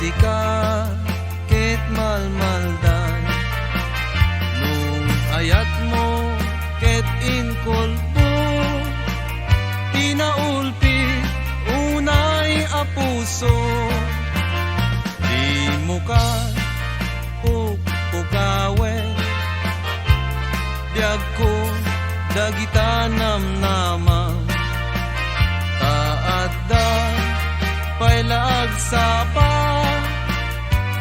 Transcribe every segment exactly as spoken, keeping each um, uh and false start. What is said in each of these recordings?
Sika ket malmaldan, no ayatmo ket inkulbo, ti naulpi unay a puso. Dimo ka pukpukawen, biagko dagita namnama. Ta adda pay la agsapa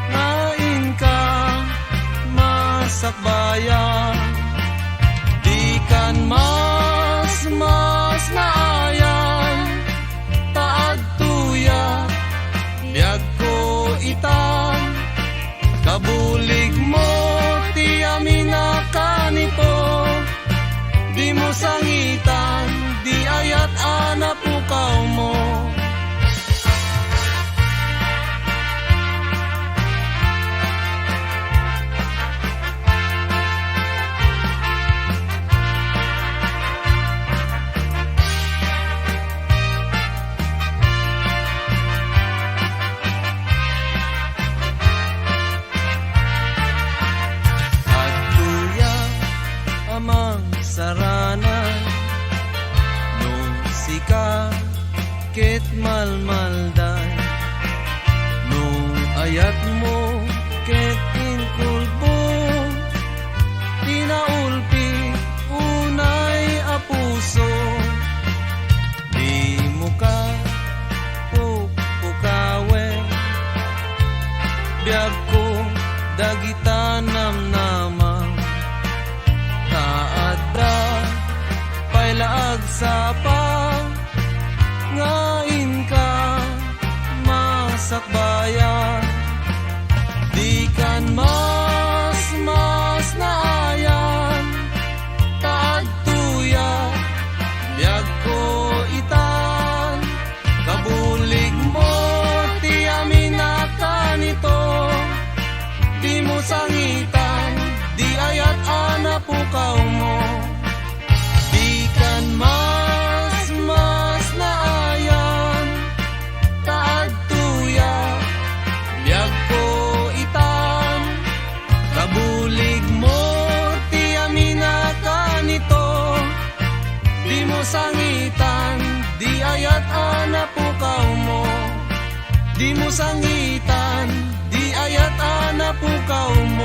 nga inka masakbayan. Dikan mas, mas naayan, ta adtoya biagko itan. Kabuligmo ti amin a kanito, dimo sangitan di ayat a napukawmo. Adtoya a mangsaranan, no sika ket malmaldan, no ayatmo ket inkulbo, ti naulpi unay a puso. Dimo ka pukpukawen, biagko dagita namnama. Ta adda pay la agsapa nga inka masakbayan. Dikan mas, mas naayan, ta adtoya biagko itan. Kabuligmo ti amin a kanito, dimo sangitan di ayat a napukawmo. Dikan mas, mas naayan, ta adtoya biagko itan. Kabuligmo ti amin a kanito, dimo sangitan di ayat a napukawmo. Dimo sangitan di ayat a napukawmo.